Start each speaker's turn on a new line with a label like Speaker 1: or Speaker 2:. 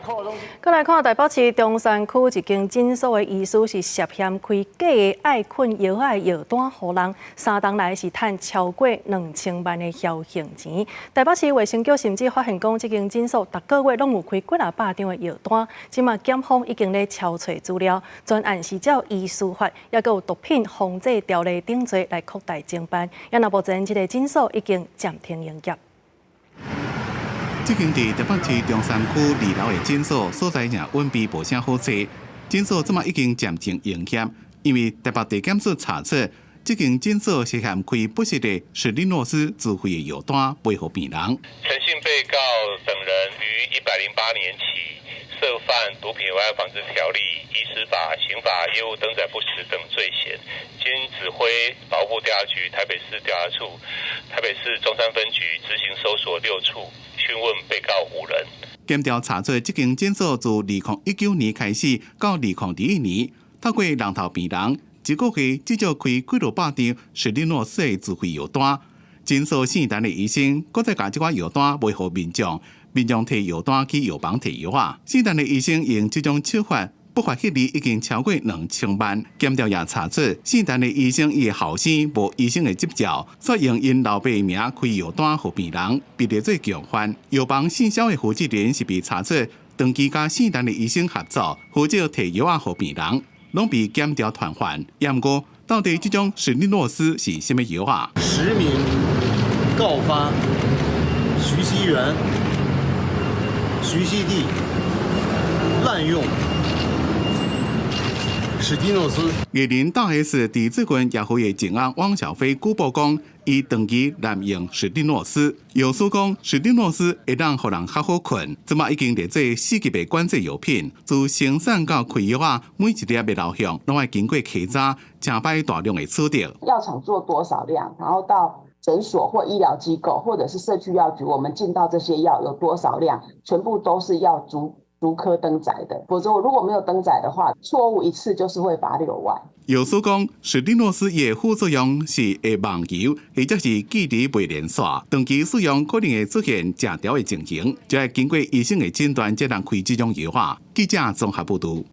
Speaker 1: 閣來看台北市中山區一間診所的醫師是涉嫌開假的愛睏藥仔的藥單予人，3冬來是趁超過2000萬的僥倖錢。台北市衛生局甚至發現講，這間診所逐個月攏有開幾若百張的藥單。這馬檢方已經咧抄揣資料，全案是照醫師法，抑閣有毒品防制條例等罪來擴大偵辦。抑若目前這个診所已經暫停營業。
Speaker 2: 這間佇台北市中山區二樓的診所所在正隱秘，無啥好揣。診所這馬已經暫停營業，因為台北地檢署查出，這間診所涉嫌開不實的史蒂諾斯自費的藥單，賣予病人。
Speaker 3: 陳姓被告等人於108年起涉犯毒品危害防治條例、醫師法、刑法、業務登載不實等罪嫌，經指揮法務部調查局台北市調查處、台北市中山分局執行搜索六處，訊問被告五人。
Speaker 2: 檢調查出，這間診所自2019年開始到2021年，透過人頭病人，一個月至少開幾若百張史蒂諾斯的自費藥單。診所姓陳的醫生，閣再共這寡藥單賣予民眾，民眾提藥單去藥房提藥仔。姓陳的醫生用這種手法，不法獲利已經超過2000萬。檢調也查出，姓陳的醫生伊的後生無醫生的執照，煞用𪜶老爸的名開藥單予病人，被列做共犯。藥房姓蕭的負責人是被查出長期佮姓陳的醫生合作，負責提藥仔予病人，攏被檢調傳喚。毋過，到底這種史蒂諾斯是啥物藥仔？
Speaker 4: 實名告發徐熙媛、徐熙娣濫用史蒂諾斯。
Speaker 2: 藝人大 S 佇最近也予伊情翁汪小菲舉報講，伊長期濫用史蒂諾斯。藥師講，史蒂諾斯會當予人較好睏，這馬已經列做四級的管制藥品。自生產到開藥仔，每一粒的流向，攏愛經過篩查，誠擺大量的取得。
Speaker 5: 藥廠做多少量，然後到診所或醫療機構，或者是社區藥局，我們進到這些藥有多少量，全部都是要逐逐顆登載的，否則我如果沒有登載的話，錯誤一次就是會罰6萬。
Speaker 2: 藥師講，史蒂諾斯的副作用是會夢遊，或者是記憶袂連續，長期使用可能會出現食著的情形，就愛經過醫生的診斷才能開這種藥仔。記者綜合報導。